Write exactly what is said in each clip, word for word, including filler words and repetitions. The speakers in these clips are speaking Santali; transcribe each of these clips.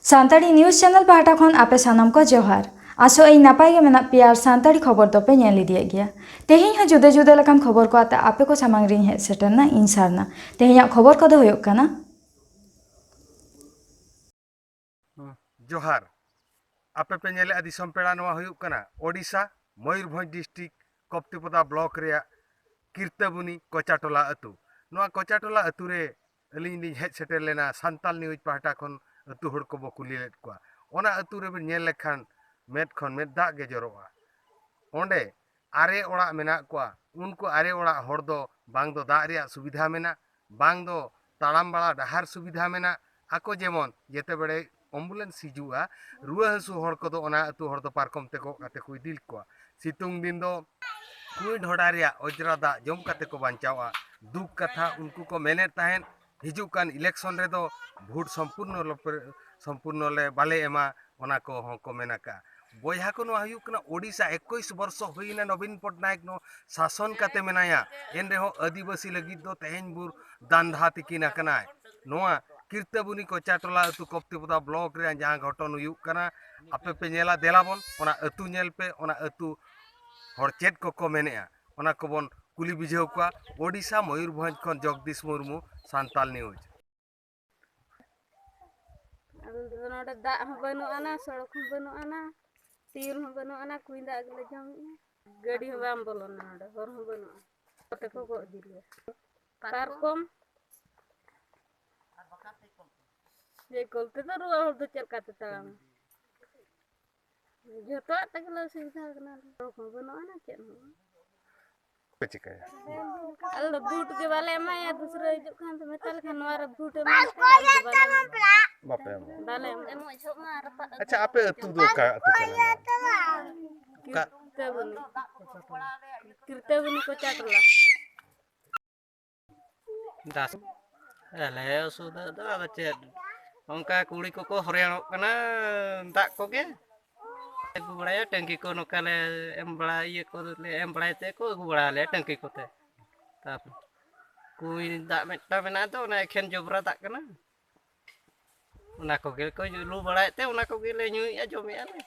ᱥᱟᱱᱛᱟᱲᱤ ᱱᱤᱭᱩᱡᱽ ᱪᱮᱱᱮᱞ ᱯᱟᱦᱴᱟ ᱠᱷᱚᱱ ᱟᱯᱮ ᱥᱟᱱᱟᱢ ᱠᱚ ᱡᱚᱦᱟᱨ᱾ ᱟᱥᱚᱜ ᱟᱹᱧ ᱱᱟᱯᱟᱭ ᱜᱮ ᱢᱮᱱᱟᱜ ᱯᱮᱭᱟ ᱟᱨ ᱥᱟᱱᱛᱟᱲᱤ ᱠᱷᱚᱵᱚᱨ ᱫᱚᱯᱮ ᱧᱮᱞ ᱤᱫᱤᱭᱮᱫ ᱜᱮᱭᱟ᱾ ᱛᱮᱦᱮᱧ ᱦᱚᱸ ᱡᱩᱫᱟᱹ ᱡᱩᱫᱟᱹ ᱞᱮᱠᱟᱱ ᱠᱷᱚᱵᱚᱨ ᱠᱚ ᱟᱛᱮ ᱟᱯᱮ ᱠᱚ ᱥᱟᱢᱟᱝ ᱨᱤᱧ ᱦᱮᱡ ᱥᱮᱴᱮᱨᱱᱟ ᱤᱧ ᱥᱟᱨᱱᱟ᱾ ᱛᱮᱦᱮᱧᱟᱜ ᱠᱷᱚᱵᱚᱨ ᱠᱚᱫᱚ ᱦᱩᱭᱩᱜ ᱠᱟᱱᱟ᱾ ᱡᱚᱦᱟᱨ᱾ ᱟᱯᱮ ᱯᱮ ᱧᱮᱞᱮᱫᱼᱟ ᱫᱤᱥᱚᱢ ᱯᱮᱲᱟ, ᱱᱚᱣᱟ ᱦᱩᱭᱩᱜ ᱠᱟᱱᱟ ᱳᱰᱤᱥᱟ ᱢᱚᱭᱩᱨᱵᱷᱚᱸᱡᱽ ᱰᱤᱥᱴᱨᱤᱠᱴ ᱠᱚᱯᱛᱤᱯᱚᱫᱟ ᱵᱞᱚᱠ ᱨᱮᱭᱟᱜ ᱠᱤᱨᱛᱟᱹᱵᱩᱱᱤ ᱠᱚᱪᱟᱴᱚᱞᱟ ᱟᱹᱛᱩ᱾ ᱱᱚᱣᱟ ᱠᱚᱪᱟᱴᱚᱞᱟ ᱟᱹᱛᱩ ᱨᱮ ᱟᱹᱞᱤᱧ ᱞᱤᱧ ᱦᱮᱡ ᱥᱮᱴᱮᱨ ᱞᱮᱱᱟ ᱥᱟᱱᱛᱟᱞ ᱱᱤᱭᱩᱡᱽ ᱯᱟᱦᱴᱟ ᱠᱷᱚᱱ᱾ ᱟᱹᱛᱩ ᱦᱚᱲ ᱠᱚᱵᱚ ᱠᱩᱞᱤ ᱞᱮᱫ ᱠᱚᱣᱟ᱾ ᱚᱱᱟ ᱟᱹᱛᱩ ᱨᱮᱵᱮᱱ ᱧᱮᱞ ᱞᱮᱠᱷᱟᱱ ᱢᱮᱫ ᱠᱷᱚᱱ ᱢᱮᱫ ᱫᱟᱜ ᱜᱮ ᱡᱚᱨᱚᱜᱼᱟ᱾ ᱚᱸᱰᱮ ᱟᱨᱮ ᱚᱲᱟᱜ ᱢᱮᱱᱟᱜ ᱠᱚᱣᱟ᱾ ᱩᱱᱠᱩ ᱟᱨᱮ ᱚᱲᱟᱜ ᱦᱚᱲ ᱫᱚ ᱵᱟᱝ ᱫᱚ ᱫᱟᱜ ᱨᱮᱭᱟᱜ ᱥᱩᱵᱤᱫᱷᱟ ᱢᱮᱱᱟᱜ, ᱵᱟᱝ ᱫᱚ ᱛᱟᱲᱟᱢ ᱵᱟᱲᱟ ᱰᱟᱦᱟᱨ ᱥᱩᱵᱤᱫᱷᱟ ᱢᱮᱱᱟᱜ᱾ ᱟᱠᱚ ᱡᱮᱢᱚᱱ ᱡᱮᱛᱮ ᱵᱮᱲᱮ ᱮᱢᱵᱩᱞᱮᱱᱥ ᱦᱤᱡᱩᱜᱼᱟ, ᱨᱩᱣᱟᱹ ᱦᱟᱹᱥᱩ ᱦᱚᱲ ᱠᱚᱫᱚ ᱚᱱᱟ ᱟᱹᱛᱩ ᱦᱚᱲ ᱫᱚ ᱯᱟᱨᱠᱚᱢ ᱛᱮ ᱜᱚᱜ ᱠᱟᱛᱮ ᱠᱚ ᱤᱫᱤ ᱠᱚᱣᱟ᱾ ᱥᱤᱛᱩᱝ ᱫᱤᱱ ᱫᱚ ᱠᱩᱸᱭ ᱰᱷᱚᱰᱟ ᱨᱮᱭᱟᱜ ᱚᱡᱽᱨᱟ ᱫᱟᱜ ᱡᱚᱢ ᱠᱟᱛᱮ ᱠᱚ ᱵᱟᱧᱪᱟᱣᱼᱟ᱾ ᱫᱩᱠ ᱠᱟᱛᱷᱟ, ᱩᱱᱠᱩ ᱠᱚ ᱢᱮᱱᱮᱫ ᱛᱟᱦᱮᱸᱫ ᱦᱤᱡᱩᱜ ᱠᱟᱱ ᱤᱞᱮᱠᱥᱚᱱ ᱨᱮᱫᱚ ᱵᱷᱳᱴ ᱥᱚᱢᱯᱩᱨᱱᱚ ᱞᱚᱯᱮ-, ᱥᱚᱢᱯᱩᱨᱱᱚ ᱞᱮ ᱵᱟᱞᱮ ᱮᱢᱟ, ᱚᱱᱟ ᱠᱚᱦᱚᱸ ᱠᱚ ᱢᱮᱱ ᱟᱠᱟᱫᱼᱟ᱾ ᱵᱚᱭᱦᱟ ᱠᱚ, ᱱᱚᱣᱟ ᱦᱩᱭᱩᱜ ᱠᱟᱱᱟ ᱳᱰᱤᱥᱟ, ᱮᱠᱩᱥ ᱵᱚᱨᱥᱚ ᱦᱩᱭᱱᱟ ᱱᱚᱵᱤᱱ ᱯᱚᱴᱱᱟᱭᱮᱠ ᱱᱚᱣᱟ ᱥᱟᱥᱚᱱ ᱠᱟᱛᱮ ᱢᱮᱱᱟᱭᱟ, ᱮᱱ ᱨᱮᱦᱚᱸ ᱟᱹᱫᱤᱵᱟᱹᱥᱤ ᱞᱟᱹᱜᱤᱫ ᱫᱚ ᱛᱮᱦᱮᱧ ᱵᱷᱳᱨ ᱫᱟᱱᱫᱷᱟ ᱛᱤᱠᱤᱱ ᱟᱠᱟᱱᱟᱭ᱾ ᱱᱚᱣᱟ ᱠᱤᱨᱛᱟᱹᱵᱩᱱᱤ ᱠᱚᱪᱟᱴᱚᱞᱟ ᱟᱹᱛᱩ ᱠᱚᱯᱛᱤᱯᱚᱫᱟ ᱵᱞᱚᱠ ᱨᱮᱭᱟᱜ ᱡᱟᱦᱟᱸ ᱜᱷᱚᱴᱚᱱ ᱦᱩᱭᱩᱜ ᱠᱟᱱᱟ, ᱟᱯᱮ ᱯᱮ ᱧᱮᱞᱟ, ᱫᱮᱞᱟᱵᱚᱱ ᱚᱱᱟ ᱟᱹᱛᱩ ᱧᱮᱞ ᱯᱮ, ᱚᱱᱟ ᱟᱹᱛᱩ ᱦᱚᱲ ᱪᱮᱫ ᱠᱚᱠᱚ ᱢᱮᱱᱮᱫᱼᱟ, ᱚᱱᱟ ᱠᱚᱵᱚᱱ ᱠᱩᱞᱤ ᱵᱩᱡᱷᱟᱹᱣ ᱠᱚᱣᱟ᱾ ᱳᱰᱤᱥᱟ ᱢᱚᱭᱩᱨᱵᱷᱚᱸᱡᱽ ᱠᱷᱚᱱ ᱡᱚᱜᱽᱫᱤᱥ ᱢᱩᱨᱢᱩ, ᱥᱟᱱᱛᱟᱞ ᱱᱤᱭᱩᱡᱽ᱾ ᱟᱫᱚ ᱱᱚᱰᱮ ᱫᱟᱜ ᱦᱚᱸ ᱵᱟᱹᱱᱩᱜ ᱟᱱᱟ, ᱥᱚᱲᱚᱠ ᱦᱚᱸ ᱵᱟᱹᱱᱩᱜ ᱟᱱᱟ, ᱴᱤᱭᱩᱞ ᱦᱚᱸ ᱵᱟᱹᱱᱩᱜ ᱟᱱᱟ, ᱠᱩᱧ ᱫᱟᱜ ᱜᱮᱞᱮ ᱡᱚᱢᱮᱫᱼᱟ᱾ ᱜᱟᱹᱰᱤ ᱦᱚᱸ ᱵᱟᱝ ᱵᱚᱞᱚᱱᱟ ᱱᱚᱰᱮ, ᱦᱚᱨ ᱦᱚᱸ ᱵᱟᱹᱱᱩᱜᱼᱟ᱾ ᱠᱚᱛᱮ ᱠᱚ ᱜᱚᱜ ᱤᱫᱤ ᱞᱮᱭᱟ᱾ ᱯᱟᱨᱠᱚᱢ ᱡᱮ ᱠᱚᱞ ᱛᱮᱫᱚ ᱨᱩᱣᱟᱹ ᱦᱚᱲ ᱫᱚ ᱪᱮᱫ ᱞᱮᱠᱟᱛᱮ ᱛᱟᱲᱟᱢᱟ? ᱡᱚᱛᱚᱣᱟᱜ ᱛᱮᱜᱮ ᱞᱮ ᱚᱥᱩᱵᱤᱫᱷᱟ ᱠᱟᱱᱟ᱾ ᱥᱚᱲᱚᱠ ᱦᱚᱸ ᱵᱟᱹᱱᱩᱜ ᱟᱱᱟ, ᱪᱮᱫ ᱦᱚᱸ ᱵᱟᱹᱱᱩᱜ᱾ ᱯᱮ ᱪᱤᱠᱟᱹᱭᱟ? ᱟᱞᱮ ᱫᱚ ᱵᱷᱳᱴ ᱜᱮ ᱵᱟᱞᱮ ᱮᱢᱟᱭᱟ, ᱫᱩᱥᱨᱟᱹ ᱦᱤᱡᱩᱜ ᱠᱷᱟᱱ ᱫᱚ ᱢᱮᱛᱟ ᱞᱮᱠᱷᱟᱱ ᱱᱚᱣᱟ ᱨᱮ ᱵᱷᱳᱴ ᱮᱢᱟᱭ ᱯᱮ, ᱟᱞᱮ ᱫᱚ ᱵᱟᱞᱮ ᱮᱢᱟ᱾ ᱵᱟᱯᱮ ᱮᱢᱟ? ᱵᱟᱞᱮ ᱮᱢᱟ᱾ ᱟᱪᱪᱷᱟ, ᱟᱯᱮ ᱟᱹᱛᱩ ᱫᱚ ᱚᱠᱟ ᱟᱹᱛᱩ ᱠᱟᱱᱟ ᱱᱚᱣᱟ? ᱚᱠᱟ? ᱠᱤᱨᱛᱟᱹᱵᱩᱱᱤ᱾ ᱠᱤᱨᱛᱟᱹᱵᱩᱱᱤ ᱠᱚᱪᱟ ᱴᱚᱞᱟ᱾ ᱫᱟᱜ ᱟᱞᱮ ᱚᱥᱩᱵᱤᱫᱷᱟ ᱫᱚ ᱟᱫᱚ ᱪᱮᱫ, ᱚᱱᱠᱟ ᱠᱩᱲᱤ ᱠᱚᱠᱚ ᱦᱚᱨᱮᱲᱚᱜ ᱠᱟᱱᱟ ᱫᱟᱜ ᱠᱚᱜᱮ᱾ ᱟᱹᱜᱩ ᱵᱟᱲᱟᱭᱟ ᱴᱟᱹᱝᱠᱤ ᱠᱚ, ᱱᱚᱝᱠᱟ ᱞᱮ ᱮᱢ ᱵᱟᱲᱟ, ᱤᱭᱟᱹ ᱠᱚᱞᱮ ᱮᱢ ᱵᱟᱲᱟᱭ ᱛᱮ ᱠᱚ ᱟᱹᱜᱩ ᱵᱟᱲᱟ ᱟᱞᱮᱭᱟ ᱴᱟᱹᱝᱠᱤ ᱠᱚᱛᱮ᱾ ᱛᱟᱨᱯᱚᱨ ᱠᱩᱧ ᱫᱟᱜ ᱢᱤᱫᱴᱟᱝ ᱢᱮᱱᱟᱜᱼᱟ, ᱛᱚ ᱚᱱᱟ ᱮᱠᱷᱮᱱ ᱡᱚᱵᱽᱨᱟ ᱫᱟᱜ ᱠᱟᱱᱟ᱾ ᱚᱱᱟ ᱠᱚᱜᱮ ᱠᱚ ᱞᱩ ᱵᱟᱲᱟᱭᱮᱫ ᱛᱮ, ᱚᱱᱟ ᱠᱚᱜᱮ ᱞᱮ ᱧᱩᱭᱮᱫᱼᱟ, ᱡᱚᱢᱮᱫᱼᱟ ᱞᱮ᱾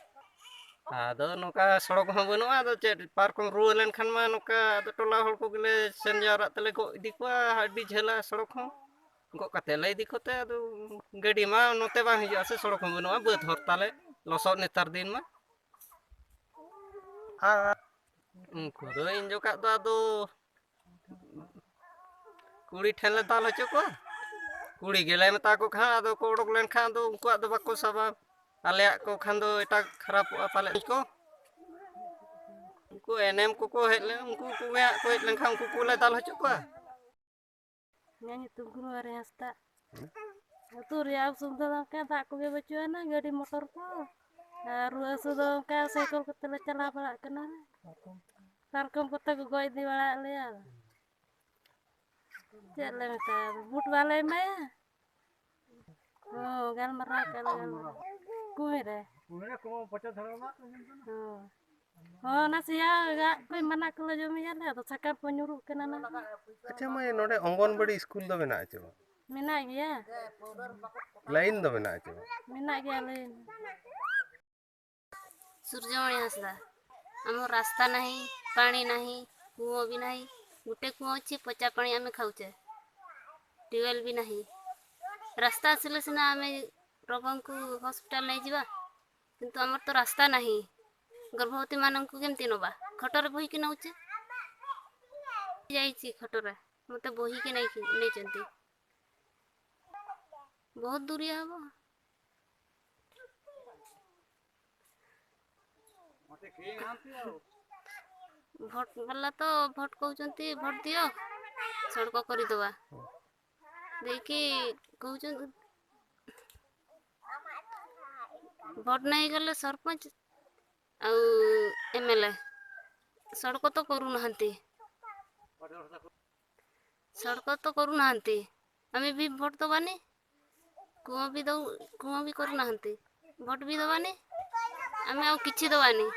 ᱟᱫᱚ ᱱᱚᱝᱠᱟ ᱥᱚᱲᱚᱠ ᱦᱚᱸ ᱵᱟᱹᱱᱩᱜᱼᱟ᱾ ᱟᱫᱚ ᱪᱮᱫ, ᱯᱟᱨᱠᱚᱢ ᱨᱩᱣᱟᱹ ᱞᱮᱱᱠᱷᱟᱱ ᱢᱟ ᱱᱚᱝᱠᱟ ᱟᱫᱚ ᱴᱚᱞᱟ ᱦᱚᱲ ᱠᱚᱜᱮ ᱞᱮ ᱥᱮᱱ ᱡᱟᱣᱨᱟᱜ ᱛᱮᱞᱮ ᱜᱚᱜ ᱤᱫᱤ ᱠᱚᱣᱟ, ᱟᱹᱰᱤ ᱡᱷᱟᱹᱞᱟ ᱥᱚᱲᱚᱠ ᱦᱚᱸ᱾ ᱜᱚᱜ ᱠᱟᱛᱮ ᱞᱮ ᱤᱫᱤ ᱠᱚᱛᱮ ᱟᱫᱚ ᱜᱟᱹᱰᱤ ᱢᱟ ᱱᱚᱛᱮ ᱵᱟᱝ ᱦᱤᱡᱩᱜᱼᱟ ᱥᱮ, ᱥᱚᱲᱚᱠ ᱦᱚᱸ ᱵᱟᱹᱱᱩᱜᱼᱟ, ᱵᱟᱹᱫᱽ ᱦᱚᱨ ᱛᱟᱞᱮ ᱞᱚᱥᱚᱫ ᱱᱮᱛᱟᱨ ᱫᱤᱱ ᱢᱟ᱾ ᱟᱨ ᱩᱱᱠᱩ ᱫᱚ ᱤᱧ ᱡᱚᱠᱷᱟᱜ ᱫᱚ ᱟᱫᱚ ᱠᱩᱲᱤ ᱴᱷᱮᱱ ᱞᱮ ᱫᱟᱞ ᱦᱚᱪᱚ ᱠᱚᱣᱟ᱾ ᱠᱩᱲᱤ ᱜᱮᱞᱮ ᱢᱮᱛᱟ ᱠᱚ ᱠᱷᱟᱱ, ᱟᱫᱚ ᱠᱚ ᱚᱰᱚᱠ ᱞᱮᱱᱠᱷᱟᱱ ᱫᱚ ᱩᱱᱠᱩᱣᱟᱜ ᱫᱚ ᱵᱟᱠᱚ ᱥᱟᱵᱟ᱾ ᱟᱞᱮᱭᱟᱜ ᱠᱚ ᱠᱷᱟᱱ ᱫᱚ ᱮᱴᱟᱜ ᱠᱷᱟᱨᱟᱯᱚᱜᱼᱟ ᱯᱟᱞᱮᱫ ᱠᱚ᱾ ᱩᱱᱠᱩ ᱮᱱᱮᱢ ᱠᱚᱠᱚ ᱦᱮᱡ ᱞᱮᱱ, ᱩᱱᱠᱩ ᱠᱚᱜᱮ ᱦᱟᱸᱜ ᱠᱚ ᱦᱮᱡ ᱞᱮᱱᱠᱷᱟᱱ ᱩᱱᱠᱩ ᱠᱚᱞᱮ ᱫᱟᱞ ᱦᱚᱪᱚ ᱠᱚᱣᱟ᱾ ᱤᱧᱟᱹᱜ ᱧᱩᱛᱩᱢ ᱠᱩᱢᱟᱨᱤ ᱦᱟᱸᱥᱫᱟ᱾ ᱟᱹᱛᱩ ᱨᱮᱭᱟᱜ ᱚᱥᱩᱵᱤᱫᱷᱟ ᱫᱚ ᱚᱱᱠᱟ ᱫᱟᱜ ᱠᱚᱜᱮ ᱵᱟᱹᱪᱩᱜ ᱟᱱᱟ, ᱜᱟᱹᱰᱤ ᱢᱚᱴᱚᱨ ᱠᱚ᱾ ᱟᱨ ᱨᱩᱣᱟᱹ ᱦᱟᱹᱥᱩ ᱫᱚ ᱚᱱᱠᱟ ᱥᱟᱭᱠᱮᱞ ᱠᱚᱛᱮ ᱞᱮ ᱪᱟᱞᱟᱣ ᱵᱟᱲᱟᱜ ᱠᱟᱱᱟ᱾ ᱯᱟᱨᱠᱚᱢ ᱠᱚᱛᱮ ᱠᱚ ᱜᱚᱡ ᱤᱫᱤ ᱵᱟᱲᱟᱭᱮᱫ ᱞᱮᱭᱟ᱾ ᱪᱮᱫ ᱞᱮ ᱢᱮᱛᱟᱭᱟ, ᱵᱷᱳᱴ ᱵᱟᱞᱮ ᱮᱢᱟᱭᱟ᱾ ᱦᱚᱸ, ᱜᱟᱞᱢᱟᱨᱟᱣ ᱠᱟᱜ ᱞᱮ ᱜᱟᱞᱢᱟᱨᱟᱣ᱾ ᱠᱩᱸᱭ ᱨᱮ᱾ ᱦᱚᱸ᱾ ᱦᱚᱸ, ᱚᱱᱟ ᱥᱮᱭᱟ ᱟᱜ ᱠᱚ ᱢᱟᱱᱟ ᱠᱚᱞᱮ ᱡᱚᱢᱮᱭᱟ ᱞᱮ, ᱟᱫᱚ ᱥᱟᱠᱟᱢ ᱠᱚ ᱧᱩᱨᱩᱜ ᱠᱟᱱᱟ ᱱᱟᱦᱟᱜ᱾ ᱟᱪᱪᱷᱟ ᱢᱟᱹᱭ, ᱱᱚᱰᱮ ᱚᱝᱜᱚᱱᱵᱟᱲᱤ ᱥᱠᱩᱞ ᱫᱚ ᱢᱮᱱᱟᱜᱼᱟ ᱪᱮ ᱵᱟᱝ? ᱢᱮᱱᱟᱜ ᱜᱮᱭᱟ᱾ ᱞᱟᱭᱤᱱ ᱫᱚ ᱢᱮᱱᱟᱜᱼᱟ ᱪᱮ ᱵᱟᱝ? ᱢᱮᱱᱟᱜ ᱜᱮᱭᱟ ᱞᱟᱭᱤᱱ᱾ ᱥᱩᱨᱡᱚᱢᱚᱬᱤ ᱦᱟᱸᱥᱫᱟ, ଆମ ରାସ୍ତା ନାହିଁ, ପାଣି ନାହିଁ, କୂଅ ବି ନାହିଁ। ଗୋଟେ କୂଅ ଅଛି, ପଚା ପାଣି ଆମେ ଖାଉଛେ। ଟ୍ୟୁବୱେଲ୍ ବି ନାହିଁ। ରାସ୍ତା ଆସିଲେ ସିନା ଆମେ ରୋଗୀଙ୍କୁ ହସ୍ପିଟାଲ ନେଇଯିବା, କିନ୍ତୁ ଆମର ତ ରାସ୍ତା ନାହିଁ। ଗର୍ଭବତୀ ମାନଙ୍କୁ କେମିତି ନବା? ଖଟରେ ବୋହିକି ନଉଛେ। ଯାଇଛି ଖଟରେ, ମତେ ବୋହିକି ନେଇକି ନେଇଛନ୍ତି। ବହୁତ ଦୂରିଆ ହବ। ଭୋଟ ବାଲା ତ ଭୋଟ କହୁଛନ୍ତି, ଭୋଟ ଦିଅ, ସଡ଼କ କରିଦବା। ଦେଇକି କହୁଛନ୍ତି, ଭୋଟ ନେଇଗଲେ ସରପଞ୍ଚ ଆଉ ଏମ୍ ଏଲ୍ ଏ, ସଡ଼କ ତ କରୁନାହାନ୍ତି। ସଡ଼କ ତ କରୁନାହାନ୍ତି, ଆମେ ବି ଭୋଟ ଦବାନି। କୂଅ ବି ଦଉ, କୂଅ ବି କରୁନାହାନ୍ତି, ଭୋଟ ବି ଦବାନି, ଆମେ ଆଉ କିଛି ଦବାନି।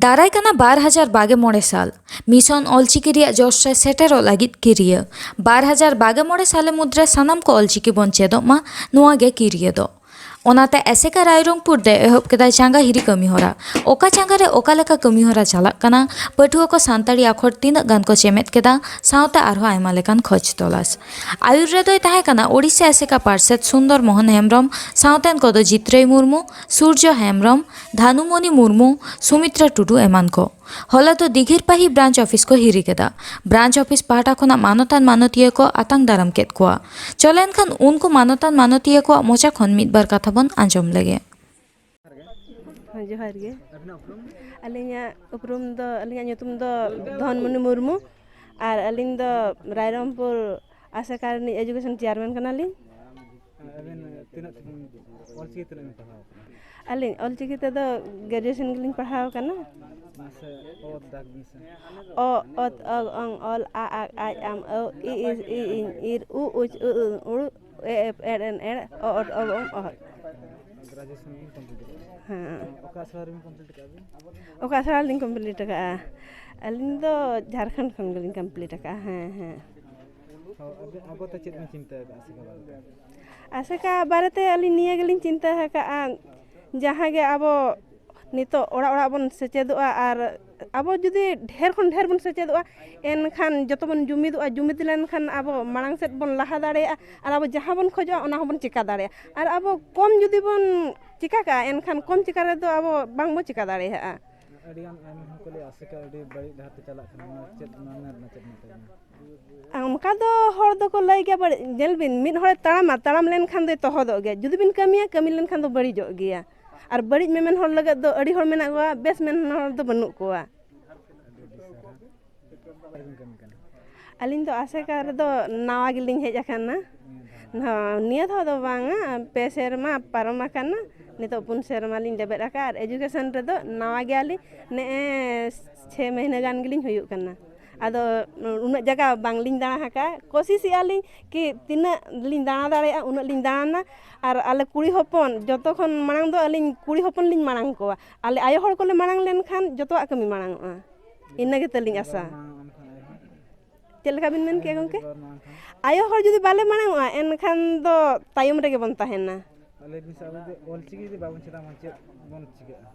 ᱫᱟᱨᱟᱭ ᱠᱟᱱᱟ ᱵᱟᱨ ᱦᱟᱡᱟᱨ ᱵᱟᱜᱮ ᱢᱚᱬᱮ ᱥᱟᱞ, ᱢᱤᱥᱚᱱ ᱚᱞᱪᱤᱠᱤ ᱨᱮᱭᱟᱜ ᱡᱚᱥ ᱨᱮ ᱥᱮᱴᱮᱨᱚᱜ ᱞᱟᱹᱜᱤᱫ ᱠᱤᱨᱤᱭᱟᱹ᱾ ᱵᱟᱨ ᱦᱟᱡᱟᱨ ᱵᱟᱜᱮ ᱢᱚᱬᱮ ᱥᱟᱞᱮ ᱢᱩᱫᱽᱨᱮ ᱥᱟᱱᱟᱢ ᱠᱚ ᱚᱞᱪᱤᱠᱤ ᱵᱚᱱ ᱪᱮᱫᱚᱜ ᱢᱟ, ᱱᱚᱣᱟ ᱜᱮ ᱠᱤᱨᱤᱭᱟᱹ ᱫᱚ᱾ ᱚᱱᱟᱛᱮ ᱟᱥᱮᱠᱟ ᱨᱟᱭᱨᱚᱝᱯᱩᱨ ᱫᱚ ᱮᱦᱚᱵ ᱠᱮᱫᱟᱭ ᱪᱟᱸᱜᱟ ᱦᱤᱨᱤ ᱠᱟᱹᱢᱤ ᱦᱚᱨᱟ᱾ ᱚᱠᱟ ᱪᱟᱸᱜᱟ ᱨᱮ ᱚᱠᱟ ᱞᱮᱠᱟ ᱠᱟᱹᱢᱤ ᱦᱚᱨᱟ ᱪᱟᱞᱟᱜ ᱠᱟᱱᱟ, ᱯᱟᱹᱴᱷᱩᱣᱟᱹ ᱠᱚ ᱥᱟᱱᱛᱟᱲᱤ ᱟᱠᱷᱚᱨ ᱛᱤᱱᱟᱹᱜ ᱜᱟᱱ ᱠᱚ ᱪᱮᱢᱮᱫ ᱠᱮᱫᱟ, ᱥᱟᱶᱛᱮ ᱟᱨᱦᱚᱸ ᱟᱭᱢᱟ ᱞᱮᱠᱟᱱ ᱠᱷᱚᱡᱽ ᱛᱚᱞᱟᱥ᱾ ᱟᱭᱩᱨ ᱨᱮᱫᱚᱭ ᱛᱟᱦᱮᱸ ᱠᱟᱱᱟ ᱳᱰᱤᱥᱟ ᱟᱥᱮᱠᱟ ᱯᱟᱨᱥᱮᱛ ᱥᱩᱱᱫᱚᱨ ᱢᱳᱦᱚᱱ ᱦᱮᱢᱵᱨᱚᱢ, ᱥᱟᱶᱛᱮᱱ ᱠᱚᱫᱚ ᱡᱤᱛᱨᱟᱹᱭ ᱢᱩᱨᱢᱩ, ᱥᱩᱨᱡᱚ ᱦᱮᱢᱵᱨᱚᱢ, ᱫᱷᱟᱱᱩᱢᱚᱱᱤ ᱢᱩᱨᱢᱩ, ᱥᱩᱢᱤᱛᱨᱟ ᱴᱩᱰᱩ ᱮᱢᱟᱱ ᱠᱚ᱾ ᱦᱚᱞᱟ ᱫᱚ ᱫᱤᱜᱷᱤᱨ ᱯᱟᱹᱦᱤ ᱵᱨᱟᱧᱪ ᱚᱯᱷᱤᱥ ᱠᱚ ᱦᱤᱨᱤ ᱠᱮᱫᱟ᱾ ᱵᱨᱟᱧᱪ ᱚᱯᱷᱤᱥ ᱯᱟᱦᱴᱟ ᱠᱷᱚᱱᱟᱜ ᱢᱟᱱᱚᱛᱟᱱ ᱢᱟᱱᱚᱛᱤᱭᱟᱹ ᱠᱚ ᱟᱛᱟᱝ ᱫᱟᱨᱟᱢ ᱠᱮᱫ ᱠᱚᱣᱟ᱾ ᱪᱚᱞᱮᱱ ᱠᱷᱟᱱ ᱩᱱᱠᱩ ᱢᱟᱱᱚᱛᱟᱱ ᱢᱟᱱᱚᱛᱤᱭᱟᱹ ᱠᱚᱣᱟᱜ ᱢᱚᱪᱟ ᱠᱷᱚᱱ ᱢᱤᱫ ᱵᱟᱨ ᱠᱟᱛᱷᱟ ᱵᱚᱱ ᱟᱸᱡᱚᱢ ᱞᱮᱜᱮ᱾ ᱦᱮᱸ, ᱡᱚᱦᱟᱨ ᱜᱮ᱾ ᱟᱹᱞᱤᱧᱟᱜ ᱩᱯᱨᱩᱢ ᱫᱚ, ᱟᱹᱞᱤᱧᱟᱜ ᱧᱩᱛᱩᱢ ᱫᱚ ᱫᱷᱚᱱᱢᱚᱱᱤ ᱢᱩᱨᱢᱩ, ᱟᱨ ᱟᱹᱞᱤᱧ ᱫᱚ ᱨᱟᱭᱨᱚᱝᱯᱩᱨ ᱟᱥᱮᱠᱟ ᱨᱤᱱᱤᱡ ᱮᱡᱩᱠᱮᱥᱚᱱ ᱪᱮᱭᱟᱨᱢᱮᱱ ᱠᱟᱱᱟᱞᱤᱧ᱾ ᱟᱵᱮᱱ ᱛᱤᱱᱟᱹᱜ ᱚᱞᱪᱤᱠᱤ ᱛᱤᱱᱟᱹᱜ ᱵᱮᱱ ᱯᱟᱲᱦᱟᱣ ᱟᱠᱟᱱᱟ? ᱟᱹᱞᱤᱧ ᱚᱞᱪᱤᱠᱤ ᱛᱮᱫᱚ ᱜᱨᱮᱡᱩᱭᱮᱥᱚᱱ ᱜᱮᱞᱤᱧ ᱯᱟᱲᱦᱟᱣ ᱟᱠᱟᱱᱟ᱾ ᱢᱟᱥᱮ ᱚᱛ ᱫᱟᱜᱽ ᱵᱤᱱ ᱥᱮ᱾ ᱚ, ᱚᱛ, ᱚᱜ, ᱚᱝ, ᱚᱞ, ᱟ, ᱟᱜ, ᱟᱡ, ᱟᱢ, ᱟᱹᱣ, ᱤ, ᱤᱥ, ᱤ, ᱤᱧ, ᱤᱨ, ᱩ, ᱩᱪ, ᱩ, ᱩ, ᱩᱲᱩ, ᱮ, ᱮᱯ, ᱮᱲ, ᱮᱱ, ᱮᱲ, ᱚ, ᱚᱴ, ᱚᱵ, ᱚᱝ, ᱚᱦᱚᱫ᱾ ᱜᱨᱮᱡᱩᱭᱮᱥᱚᱱ ᱵᱤᱱ ᱠᱚᱢᱯᱞᱤᱴ ᱟᱠᱟᱫᱟ? ᱦᱮᱸ᱾ ᱚᱠᱟ ᱟᱥᱲᱟ ᱨᱮᱵᱤᱱ ᱠᱚᱢᱯᱞᱤᱴ ᱟᱠᱟᱫᱟ ᱵᱤᱱ? ᱚᱠᱟ ᱟᱥᱲᱟ ᱨᱮᱞᱤᱧ ᱠᱚᱢᱯᱞᱤᱴ ᱟᱠᱟᱫᱼᱟ? ᱟᱹᱞᱤᱧ ᱫᱚ ᱡᱷᱟᱲᱠᱷᱚᱸᱰ ᱠᱷᱚᱱ ᱜᱮᱞᱤᱧ ᱠᱚᱢᱯᱞᱤᱴ ᱟᱠᱟᱫᱼᱟ᱾ ᱦᱮᱸ, ᱦᱮᱸ᱾ ᱦᱚᱸ, ᱟᱵᱮ-, ᱟᱜᱚᱛᱮ ᱪᱮᱫ ᱵᱤᱱ ᱪᱤᱱᱛᱟᱹ ᱟᱠᱟᱫᱼᱟ ᱟᱥᱮᱠᱟ ᱵᱟᱨᱮᱛᱮ? ᱟᱥᱮᱠᱟ ᱵᱟᱨᱮᱛᱮ ᱟᱹᱞᱤᱧ ᱱᱤᱭᱟᱹ ᱜᱮᱞᱤᱧ ᱪᱤᱱᱛᱟᱹ ᱟᱠᱟᱫᱼᱟ, ᱡᱟᱦᱟᱸ ᱜᱮ ᱟᱵᱚ ᱱᱤᱛᱚᱜ ᱚᱲᱟᱜ ᱚᱲᱟᱜ ᱵᱚᱱ ᱥᱮᱪᱮᱫᱚᱜᱼᱟ, ᱟᱨ ᱟᱵᱚ ᱡᱩᱫᱤ ᱰᱷᱮᱨ ᱠᱷᱚᱱ ᱰᱷᱮᱨ ᱵᱚᱱ ᱥᱮᱪᱮᱫᱚᱜᱼᱟ, ᱮᱱᱠᱷᱟᱱ ᱡᱚᱛᱚ ᱵᱚᱱ ᱡᱩᱢᱤᱫᱚᱜᱼᱟ, ᱡᱩᱢᱤᱫ ᱞᱮᱱᱠᱷᱟᱱ ᱟᱵᱚ ᱢᱟᱲᱟᱝ ᱥᱮᱫ ᱵᱚᱱ ᱞᱟᱦᱟ ᱫᱟᱲᱮᱭᱟᱜᱼᱟ, ᱟᱨ ᱟᱵᱚ ᱡᱟᱦᱟᱸ ᱵᱚᱱ ᱠᱷᱚᱡᱚᱜᱼᱟ, ᱚᱱᱟ ᱦᱚᱸᱵᱚᱱ ᱪᱮᱠᱟ ᱫᱟᱲᱮᱭᱟᱜᱼᱟ᱾ ᱟᱨ ᱟᱵᱚ ᱠᱚᱢ ᱡᱩᱫᱤ ᱵᱚᱱ ᱪᱮᱠᱟ ᱠᱟᱜᱼᱟ, ᱮᱱᱠᱷᱟᱱ ᱠᱚᱢ ᱪᱮᱠᱟ ᱨᱮᱫᱚ ᱟᱵᱚ ᱵᱟᱝᱵᱚ ᱪᱮᱠᱟ ᱫᱟᱲᱮᱭᱟᱜᱼᱟ᱾ ᱟᱹᱰᱤᱜᱟᱱ ᱟᱭᱢᱟ ᱦᱚᱲ ᱠᱚ ᱞᱟᱹᱭᱟ ᱟᱥᱮᱠᱟ ᱟᱹᱰᱤ ᱵᱟᱹᱲᱤᱡ ᱰᱟᱦᱟᱨ ᱛᱮ ᱪᱟᱞᱟᱜ ᱠᱟᱱᱟ, ᱱᱚᱣᱟ ᱪᱮᱫ, ᱱᱚᱣᱟ ᱨᱮᱱᱟᱜ ᱪᱮᱫ ᱢᱮᱛᱟᱭ ᱠᱟᱱᱟ? ᱚᱱᱠᱟ ᱫᱚ ᱦᱚᱲ ᱫᱚᱠᱚ ᱞᱟᱹᱭ ᱜᱮᱭᱟ, ᱵᱟᱹᱲᱤᱡ᱾ ᱧᱮᱞ ᱵᱤᱱ, ᱢᱤᱫ ᱦᱚᱲᱮ ᱛᱟᱲᱟᱢᱟ, ᱛᱟᱲᱟᱢ ᱞᱮᱱᱠᱷᱟᱱ ᱫᱚᱭ ᱛᱚᱦᱚᱫᱚᱜ ᱜᱮᱭᱟ᱾ ᱡᱩᱫᱤ ᱵᱤᱱ ᱠᱟᱹᱢᱤᱭᱟ, ᱠᱟᱹᱢᱤ ᱞᱮᱱᱠᱷᱟᱱ ᱫᱚ ᱵᱟᱹᱲᱤᱡᱚᱜ ᱜᱮᱭᱟ᱾ ᱟᱨ ᱵᱟᱹᱲᱤᱡ ᱢᱮᱢᱮᱱ ᱦᱚᱲ ᱞᱟᱹᱜᱤᱫ ᱫᱚ ᱟᱹᱰᱤ ᱦᱚᱲ ᱢᱮᱱᱟᱜ ᱠᱚᱣᱟ, ᱵᱮᱥ ᱢᱮᱱ ᱦᱚᱲ ᱫᱚ ᱵᱟᱹᱱᱩᱜ ᱠᱚᱣᱟ᱾ ᱟᱹᱰᱤ ᱟᱹᱰᱤ ᱥᱟᱨᱦᱟᱣ᱾ ᱚᱠᱟ ᱨᱮᱵᱤᱱ ᱠᱟᱹᱢᱤ ᱠᱟᱱᱟ? ᱟᱹᱞᱤᱧ ᱫᱚ ᱟᱥᱮᱠᱟ ᱨᱮᱫᱚ ᱱᱟᱣᱟ ᱜᱮᱞᱤᱧ ᱦᱮᱡ ᱟᱠᱟᱱᱟ᱾ ᱱᱤᱭᱟᱹ ᱫᱷᱟᱣ? ᱦᱚᱸ, ᱱᱤᱭᱟᱹ ᱫᱷᱟᱣ ᱫᱚ ᱵᱟᱝᱟ, ᱯᱮ ᱥᱮᱨᱢᱟ ᱯᱟᱨᱚᱢ ᱟᱠᱟᱱᱟ, ᱱᱤᱛᱚᱜ ᱯᱩᱱ ᱥᱮᱨᱢᱟ ᱞᱤᱧ ᱞᱮᱵᱮᱫ ᱟᱠᱟᱫᱼᱟ᱾ ᱟᱨ ᱮᱡᱩᱠᱮᱥᱚᱱ ᱨᱮᱫᱚ ᱱᱟᱣᱟ ᱜᱮᱭᱟᱞᱤᱧ, ᱱᱮᱜᱼᱮ ᱪᱷᱮ ᱢᱟᱹᱦᱱᱟᱹ ᱜᱟᱱ ᱜᱮᱞᱤᱧ ᱦᱩᱭᱩᱜ ᱠᱟᱱᱟ᱾ ᱟᱫᱚ ᱩᱱᱟᱹᱜ ᱡᱟᱭᱜᱟ ᱵᱟᱝᱞᱤᱧ ᱫᱟᱬᱟ ᱟᱠᱟᱫᱼᱟ᱾ ᱠᱳᱥᱤᱥᱮᱜᱼᱟ ᱞᱤᱧ ᱠᱤ ᱛᱤᱱᱟᱹᱜ ᱞᱤᱧ ᱫᱟᱬᱟ ᱫᱟᱲᱮᱭᱟᱜᱼᱟ, ᱩᱱᱟᱹᱜ ᱞᱤᱧ ᱫᱟᱬᱟᱱᱟ᱾ ᱟᱨ ᱟᱞᱮ ᱠᱩᱲᱤ ᱦᱚᱯᱚᱱ ᱡᱚᱛᱚ ᱠᱷᱚᱱ ᱢᱟᱲᱟᱝ ᱫᱚ ᱟᱹᱞᱤᱧ ᱠᱩᱲᱤ ᱦᱚᱯᱚᱱ ᱞᱤᱧ ᱢᱟᱲᱟᱝ ᱠᱚᱣᱟ᱾ ᱟᱞᱮ ᱟᱭᱳ ᱦᱚᱲ ᱠᱚᱞᱮ ᱢᱟᱲᱟᱝ ᱞᱮᱱᱠᱷᱟᱱ ᱡᱚᱛᱚᱣᱟᱜ ᱠᱟᱹᱢᱤ ᱢᱟᱲᱟᱝ ᱚᱜᱼᱟ᱾ ᱤᱱᱟᱹ ᱜᱮ ᱛᱟᱹᱞᱤᱧ ᱟᱥᱟ᱾ ᱪᱮᱫ ᱞᱮᱠᱟ ᱵᱤᱱ ᱢᱮᱱ ᱠᱮᱜᱼᱟ ᱜᱚᱢᱠᱮ? ᱟᱭᱳ ᱦᱚᱲ ᱡᱩᱫᱤ ᱵᱟᱞᱮ ᱢᱟᱲᱟᱝ ᱚᱜᱼᱟ, ᱮᱱᱠᱷᱟᱱ ᱫᱚ ᱛᱟᱭᱚᱢ ᱨᱮᱜᱮ ᱵᱚᱱ ᱛᱟᱦᱮᱱᱟ᱾ ᱞᱟᱹᱭ ᱵᱤᱱ ᱥᱮ, ᱟᱵᱚ ᱡᱩᱫᱤ ᱚᱞᱪᱤᱠᱤ ᱡᱩᱫᱤ ᱵᱟᱵᱚᱱ ᱪᱮᱫᱟ, ᱢᱟ ᱪᱮᱫ ᱵᱚᱱ ᱪᱤᱠᱟᱹᱜᱼᱟ?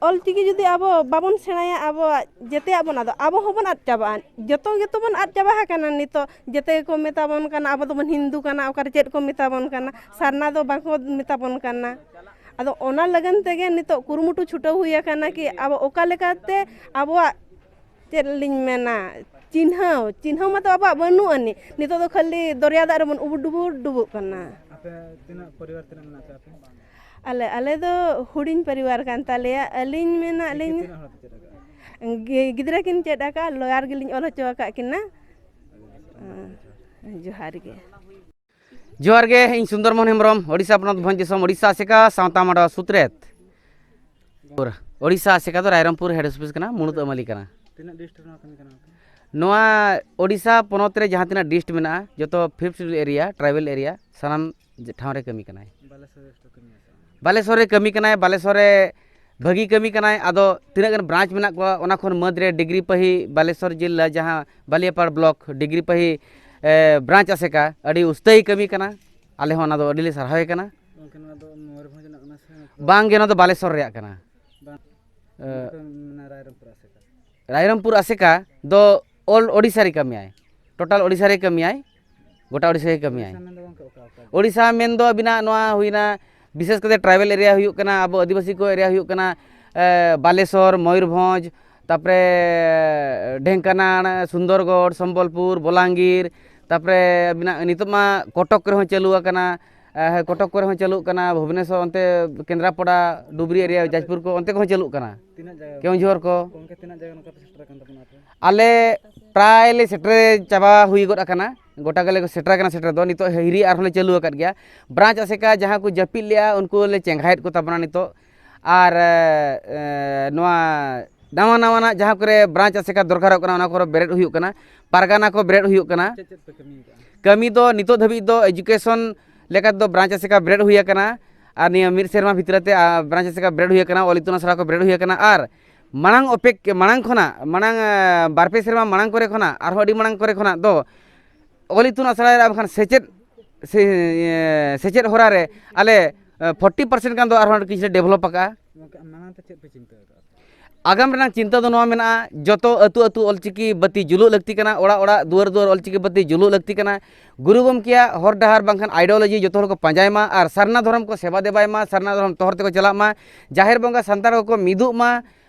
ᱚᱞᱪᱤᱠᱤ ᱡᱩᱫᱤ ᱟᱵᱚ ᱵᱟᱵᱚᱱ ᱥᱮᱬᱟᱭᱟ, ᱟᱵᱚᱣᱟᱜ ᱡᱮᱛᱮᱭᱟᱜ ᱵᱚᱱ ᱟᱫᱚ, ᱟᱵᱚ ᱦᱚᱸᱵᱚᱱ ᱟᱫ ᱪᱟᱵᱟᱜᱼᱟ᱾ ᱡᱚᱛᱚ ᱜᱮᱛᱚ ᱵᱚᱱ ᱟᱫ ᱪᱟᱵᱟ ᱟᱠᱟᱱᱟ ᱱᱤᱛᱚᱜ᱾ ᱡᱮᱛᱮ ᱜᱮᱠᱚ ᱢᱮᱛᱟ ᱵᱚᱱ ᱠᱟᱱᱟ, ᱟᱵᱚ ᱫᱚᱵᱚᱱ ᱦᱤᱱᱫᱩ ᱠᱟᱱᱟ, ᱚᱠᱟᱨᱮ ᱪᱮᱫ ᱠᱚ ᱢᱮᱛᱟ ᱵᱚᱱ ᱠᱟᱱᱟ, ᱥᱟᱨᱱᱟ ᱫᱚ ᱵᱟᱠᱚ ᱢᱮᱛᱟ ᱵᱚᱱ ᱠᱟᱱᱟ᱾ ᱟᱫᱚ ᱚᱱᱟ ᱞᱟᱹᱜᱤᱫ ᱛᱮᱜᱮ ᱱᱤᱛᱚᱜ ᱠᱩᱨᱩᱢᱩᱴᱩ ᱪᱷᱩᱴᱟᱹᱣ ᱦᱩᱭ ᱟᱠᱟᱱᱟ ᱠᱤ ᱟᱵᱚ ᱚᱠᱟ ᱞᱮᱠᱟᱛᱮ ᱟᱵᱚᱣᱟᱜ, ᱪᱮᱫ ᱞᱤᱧ ᱢᱮᱱᱟ, ᱪᱤᱱᱦᱟᱹᱣ, ᱪᱤᱱᱦᱟᱹᱣ ᱢᱟᱛᱚ ᱟᱵᱚᱣᱟᱜ ᱵᱟᱹᱱᱩᱜ ᱟᱹᱱᱤᱡ᱾ ᱱᱤᱛᱚᱜ ᱫᱚ ᱠᱷᱟᱹᱞᱤ ᱫᱚᱨᱭᱟ ᱫᱟᱜ ᱨᱮᱵᱚᱱ ᱩᱵᱩ ᱰᱩᱵᱩ ᱰᱩᱵᱩᱜ ᱠᱟᱱᱟ᱾ ᱟᱯᱮ ᱛᱤᱱᱟᱹᱜ ᱯᱚᱨᱤᱵᱟᱨ, ᱛᱤᱱᱟᱹᱜ ᱢᱮᱱᱟᱜ ᱯᱮᱭᱟ ᱟᱯᱮ? ᱟᱞᱮ, ᱟᱞᱮ ᱫᱚ ᱦᱩᱰᱤᱧ ᱯᱚᱨᱤᱵᱟᱨ ᱠᱟᱱ ᱛᱟᱞᱮᱭᱟ᱾ ᱟᱹᱞᱤᱧ ᱢᱮᱱᱟᱜ ᱞᱤᱧ, ᱛᱤᱱᱟᱹᱜ ᱦᱚᱲ ᱯᱮ ᱪᱮᱫ ᱟᱠᱟᱫᱼᱟ? ᱜᱤ-, ᱜᱤᱫᱽᱨᱟᱹ ᱠᱤᱱ ᱪᱮᱫ ᱟᱠᱟᱫ, ᱞᱚᱭᱟᱨ ᱜᱮᱞᱤᱧ ᱚᱞ ᱦᱚᱪᱚ ᱟᱠᱟᱫ ᱠᱤᱱᱟ᱾ ᱡᱚᱦᱟᱨ ᱜᱮ᱾ ᱡᱚᱦᱟᱨ ᱜᱮ, ᱤᱧ ᱥᱩᱱᱫᱚᱨ ᱢᱳᱦᱚᱱ ᱦᱮᱢᱵᱨᱚᱢ, ᱳᱰᱤᱥᱟ ᱯᱚᱱᱚᱛ ᱵᱷᱚᱸᱡᱽ ᱫᱤᱥᱚᱢ, ᱳᱰᱤᱥᱟ ᱟᱥᱮᱠᱟ ᱥᱟᱶᱛᱟ ᱢᱟᱰᱣᱟ ᱥᱩᱛᱨᱮᱛ᱾ ᱳᱰᱤᱥᱟ ᱟᱥᱮᱠᱟ ᱫᱚ ᱨᱟᱭᱨᱚᱝᱯᱩᱨ ᱦᱮᱰ ᱚᱯᱷᱤᱥ ᱠᱟᱱᱟ, ᱢᱩᱬᱩᱛ ᱟᱹᱢᱟᱹᱞᱤ ᱠᱟᱱᱟ᱾ ᱛᱤᱱᱟᱹᱜ ᱰᱤᱥᱴ ᱨᱮᱱᱟᱜ ᱠᱟᱹᱢᱤ ᱠᱟᱱᱟ ᱜᱚᱢᱠᱮ? ᱱᱚᱣᱟ ᱳᱰᱤᱥᱟ ᱯᱚᱱᱚᱛ ᱨᱮ ᱡᱟᱦᱟᱸ ᱛᱤᱱᱟᱹᱜ ᱰᱤᱥᱴ ᱢᱮᱱᱟᱜᱼᱟ, ᱡᱚᱛᱚ fifth schedule area, tribal area, ᱥᱟᱱᱟᱢ ᱴᱷᱟᱶ ᱨᱮ ᱠᱟᱹᱢᱤ ᱠᱟᱱᱟᱭ᱾ ᱵᱟᱞᱮᱥᱚᱨ ᱨᱮ ᱠᱟᱹᱢᱤ ᱠᱟᱱᱟᱭ, ᱵᱟᱞᱮᱥᱚᱨ ᱨᱮ ᱵᱷᱟᱹᱜᱤ ᱠᱟᱹᱢᱤ ᱠᱟᱱᱟᱭ᱾ ᱟᱫᱚ ᱛᱤᱱᱟᱹᱜ ᱜᱟᱱ ᱵᱨᱟᱧᱪ ᱢᱮᱱᱟᱜ ᱠᱚᱣᱟ, ᱚᱱᱟ ᱠᱷᱚᱱ ᱢᱟᱹᱫᱽ ᱨᱮ ᱰᱤᱜᱽᱨᱤ ᱯᱟᱹᱦᱤ ᱵᱟᱞᱮᱥᱚᱨ ᱡᱮᱞᱟ, ᱡᱟᱦᱟᱸ ᱵᱟᱞᱤᱭᱟᱯᱟᱲ ᱵᱞᱚᱠ ᱰᱤᱜᱽᱨᱤ ᱯᱟᱹᱦᱤ, ᱮ, ᱵᱨᱟᱧᱪ ᱟᱥᱮᱠᱟ ᱟᱹᱰᱤ ᱩᱥᱛᱟᱹᱭ ᱠᱟᱹᱢᱤ ᱠᱟᱱᱟ᱾ ᱟᱞᱮ ᱦᱚᱸ ᱚᱱᱟ ᱫᱚ ᱟᱹᱰᱤ ᱞᱮ ᱥᱟᱨᱦᱟᱣᱮ ᱠᱟᱱᱟ᱾ ᱜᱚᱢᱠᱮ, ᱱᱚᱣᱟ ᱫᱚ ᱢᱚᱭᱩᱨᱵᱷᱚᱸᱡᱽ ᱨᱮᱱᱟᱜ ᱠᱟᱱᱟ ᱥᱮ? ᱵᱟᱝ ᱜᱮ, ᱱᱚᱣᱟ ᱫᱚ ᱵᱟᱞᱮᱥᱚᱨ ᱨᱮᱭᱟᱜ ᱠᱟᱱᱟ᱾ ᱵᱟᱝ᱾ ᱮ, ᱢᱟᱱᱮ ᱨᱟᱭᱨᱚᱝᱯᱩᱨ ᱟᱥᱮᱠᱟ᱾ ᱨᱟᱭᱨᱚᱝᱯᱩᱨ ᱟᱥᱮᱠᱟ ᱫᱚ ᱚᱞ ᱳᱰᱤᱥᱟ ᱨᱮ ᱠᱟᱹᱢᱤᱭᱟᱭ, ᱴᱳᱴᱟᱞ ᱳᱰᱤᱥᱟ ᱨᱮ ᱠᱟᱹᱢᱤᱭᱟᱭ, ᱜᱚᱴᱟ ᱳᱰᱤᱥᱟ ᱨᱮ ᱠᱟᱹᱢᱤᱭᱟᱭ᱾ ᱳᱰᱤᱥᱟ ᱢᱮᱱᱫᱚ ᱟᱹᱵᱤᱱᱟᱜ ᱱᱚᱣᱟ ᱦᱩᱭᱱᱟ, ᱵᱤᱥᱮᱥ ᱠᱟᱛᱮ ᱴᱨᱟᱭᱵᱮᱞ ᱮᱨᱤᱭᱟ ᱦᱩᱭᱩᱜ ᱠᱟᱱᱟ, ᱟᱵᱚ ᱟᱹᱫᱤᱵᱟᱹᱥᱤ ᱠᱚ ᱮᱨᱤᱭᱟ ᱦᱩᱭᱩᱜ ᱠᱟᱱᱟ, ᱮ, ᱵᱟᱞᱮᱥᱚᱨ, ᱢᱚᱭᱩᱨᱵᱷᱚᱸᱡᱽ, ᱛᱟᱯᱚᱨᱮ ᱰᱷᱮᱝᱠᱟᱱᱟᱲ, ᱥᱩᱱᱫᱚᱨᱜᱚᱲ, ᱥᱚᱢᱵᱚᱞᱯᱩᱨ, ᱵᱚᱞᱟᱝᱜᱤᱨ, ᱛᱟᱯᱚᱨᱮ ᱟᱹᱵᱤᱱᱟᱜ ᱱᱤᱛᱚᱜ ᱢᱟ ᱠᱚᱴᱚᱠ ᱠᱚᱨᱮ ᱦᱚᱸ ᱪᱟᱹᱞᱩ ᱟᱠᱟᱱᱟ, ᱮ, ᱦᱮᱸ, ᱠᱚᱴᱚᱠ ᱠᱚᱨᱮ ᱦᱚᱸ ᱪᱟᱹᱞᱩᱜ ᱠᱟᱱᱟ, ᱵᱷᱩᱵᱽᱱᱮᱥᱚᱨ, ᱚᱱᱛᱮ ᱠᱮᱱᱫᱨᱟᱯᱚᱰᱟ, ᱰᱩᱵᱽᱨᱤ ᱮᱨᱤᱭᱟ, ᱡᱟᱡᱽᱯᱩᱨ ᱠᱚ, ᱚᱱᱛᱮ ᱠᱚᱦᱚᱸ ᱪᱟᱹᱞᱩᱜ ᱠᱟᱱᱟ, ᱛᱤᱱᱟᱹᱜ ᱡᱟᱭᱜᱟ ᱠᱮᱣᱚᱱᱡᱷᱚᱨ ᱠᱚ᱾ ᱜᱚᱢᱠᱮ, ᱛᱤᱱᱟᱹᱜ ᱡᱟᱭᱜᱟ ᱱᱚᱝᱠᱟ ᱯᱮ ᱥᱮᱴᱮᱨ ᱟᱠᱟᱱ ᱛᱟᱵᱚᱱᱟ ᱟᱯᱮ? ᱟᱞᱮ ᱯᱨᱟᱭ ᱞᱮ ᱥᱮᱴᱮᱨ ᱪᱟᱵᱟ ᱦᱩᱭ ᱜᱚᱫ ᱟᱠᱟᱱᱟ, ᱜᱚᱴᱟ ᱜᱮᱞᱮ ᱥᱮᱴᱮᱨ ᱟᱠᱟᱱᱟ ᱥᱮᱴᱮᱨ ᱫᱚ᱾ ᱱᱤᱛᱚᱜ ᱦᱤᱨᱤ ᱟᱨᱦᱚᱸ ᱞᱮ ᱪᱟᱹᱞᱩ ᱟᱠᱟᱫ ᱜᱮᱭᱟ᱾ ᱵᱨᱟᱧᱪ ᱟᱥᱮᱠᱟ ᱡᱟᱦᱟᱸ ᱠᱚ ᱡᱟᱹᱯᱤᱫ ᱞᱮᱜᱼᱟ, ᱩᱱᱠᱩ ᱞᱮ ᱪᱮᱸᱜᱷᱟᱭᱮᱫ ᱠᱚ ᱛᱟᱵᱚᱱᱟ ᱱᱤᱛᱚᱜ᱾ ᱟᱨ, ᱮ, ᱱᱚᱣᱟ ᱱᱟᱣᱟ ᱱᱟᱣᱟᱱᱟᱜ ᱡᱟᱦᱟᱸ ᱠᱚᱨᱮ ᱵᱨᱟᱧᱪ ᱟᱥᱮᱠᱟ ᱫᱚᱨᱠᱟᱨᱚᱜ ᱠᱟᱱᱟ, ᱚᱱᱟ ᱠᱚᱨᱮ ᱵᱮᱨᱮᱫ ᱦᱩᱭᱩᱜ ᱠᱟᱱᱟ, ᱯᱟᱨᱜᱟᱱᱟ ᱠᱚ ᱵᱮᱨᱮᱫ ᱦᱩᱭᱩᱜ ᱠᱟᱱᱟ᱾ ᱪᱮᱫ ᱪᱮᱫ ᱯᱮ ᱠᱟᱹᱢᱤ ᱠᱟᱜᱼᱟ? ᱠᱟᱹᱢᱤ ᱫᱚ ᱱᱤᱛᱚᱜ ᱫᱷᱟᱹᱵᱤᱡ ᱫᱚ ᱮᱡᱩᱠᱮᱥᱚᱱ ᱞᱮᱠᱟ ᱛᱮᱫᱚ ᱵᱨᱟᱧᱪ ᱟᱥᱮᱠᱟ ᱵᱮᱨᱮᱫ ᱦᱩᱭ ᱟᱠᱟᱱᱟ, ᱟᱨ ᱱᱤᱭᱟᱹ ᱢᱤᱫ ᱥᱮᱨᱢᱟ ᱵᱷᱤᱛᱨᱤ ᱛᱮ, ᱟ, ᱵᱨᱟᱧᱪ ᱟᱥᱮᱠᱟ ᱵᱮᱨᱮᱫ ᱦᱩᱭ ᱟᱠᱟᱱᱟ, ᱚᱞ ᱤᱛᱩᱱ ᱟᱥᱲᱟ ᱠᱚ ᱵᱮᱨᱮᱫ ᱦᱩᱭ ᱟᱠᱟᱱᱟ, ᱟᱨ ᱢᱟᱲᱟᱝ ᱚᱯᱮᱠ-, ᱢᱟᱲᱟᱝ ᱠᱷᱚᱱᱟᱜ, ᱢᱟᱲᱟᱝ, ᱟ, ᱵᱟᱨ ᱯᱮ ᱥᱮᱨᱢᱟ ᱢᱟᱲᱟᱝ ᱠᱚᱨᱮ ᱠᱷᱚᱱᱟᱜ, ᱟᱨᱦᱚᱸ ᱟᱹᱰᱤ ᱢᱟᱲᱟᱝ ᱠᱚᱨᱮ ᱠᱷᱚᱱᱟᱜ ᱫᱚ ᱚᱞ ᱤᱛᱩᱱ ᱟᱥᱲᱟ ᱨᱮ ᱟᱨ ᱵᱟᱝᱠᱷᱟᱱ ᱥᱮᱪᱮᱫ, ᱥᱮ, ᱮ, ᱥᱮᱪᱮᱫ ᱦᱚᱨᱟ ᱨᱮ ᱟᱞᱮ, ᱮ, ᱯᱷᱳᱨᱴᱤ ᱯᱟᱨᱥᱮᱱᱴ ᱜᱟᱱ ᱫᱚ ᱟᱨᱦᱚᱸ ᱠᱤᱪᱷᱩ ᱞᱮ ᱰᱮᱵᱷᱞᱚᱯ ᱟᱠᱟᱜᱼᱟ᱾ ᱜᱚᱢᱠᱮ, ᱟᱢ ᱢᱟᱲᱟᱝ ᱛᱮ ᱪᱮᱫ ᱯᱮ ᱪᱤᱱᱛᱟᱹ ᱟᱠᱟᱫᱼᱟ? ᱟᱜᱟᱢ ᱨᱮᱱᱟᱜ ᱪᱤᱱᱛᱟᱹ ᱫᱚ ᱱᱚᱣᱟ ᱢᱮᱱᱟᱜᱼᱟ, ᱡᱚᱛᱚ ᱟᱹᱛᱩ ᱟᱹᱛᱩ ᱚᱞᱪᱤᱠᱤ ᱵᱟᱹᱛᱤ ᱡᱩᱞᱩᱜ ᱞᱟᱹᱠᱛᱤ ᱠᱟᱱᱟ, ᱚᱲᱟᱜ ᱚᱲᱟᱜ, ᱫᱩᱣᱟᱹᱨ ᱫᱩᱣᱟᱹᱨ ᱚᱞᱪᱤᱠᱤ ᱵᱟᱹᱛᱤ ᱡᱩᱞᱩᱜ ᱞᱟᱹᱠᱛᱤ ᱠᱟᱱᱟ᱾ ᱜᱩᱨᱩ ᱜᱚᱢᱠᱮᱭᱟᱜ ᱦᱚᱨ ᱰᱟᱦᱟᱨ ᱵᱟᱝᱠᱷᱟᱱ ideology ᱡᱚᱛᱚ ᱦᱚᱲ ᱠᱚ ᱯᱟᱸᱡᱟᱭ ᱢᱟ ᱟᱨ ᱥᱟᱨᱱᱟ ᱫᱷᱚᱨᱚᱢ ᱠᱚ ᱥᱮᱵᱟ ᱫᱮᱵᱟᱭ ᱢᱟ, ᱥᱟᱨᱱᱟ ᱫᱷᱚᱨᱚᱢ ᱛᱚᱦᱚᱨ ᱛᱮᱠᱚ ᱪᱟᱞᱟᱜ ᱢᱟ, ᱡᱟᱦᱮᱨ ᱵᱚᱸᱜᱟ ᱥᱟᱱᱛᱟᱲ ᱠᱚᱠᱚ ᱢᱤᱫᱚᱜ ᱢᱟ,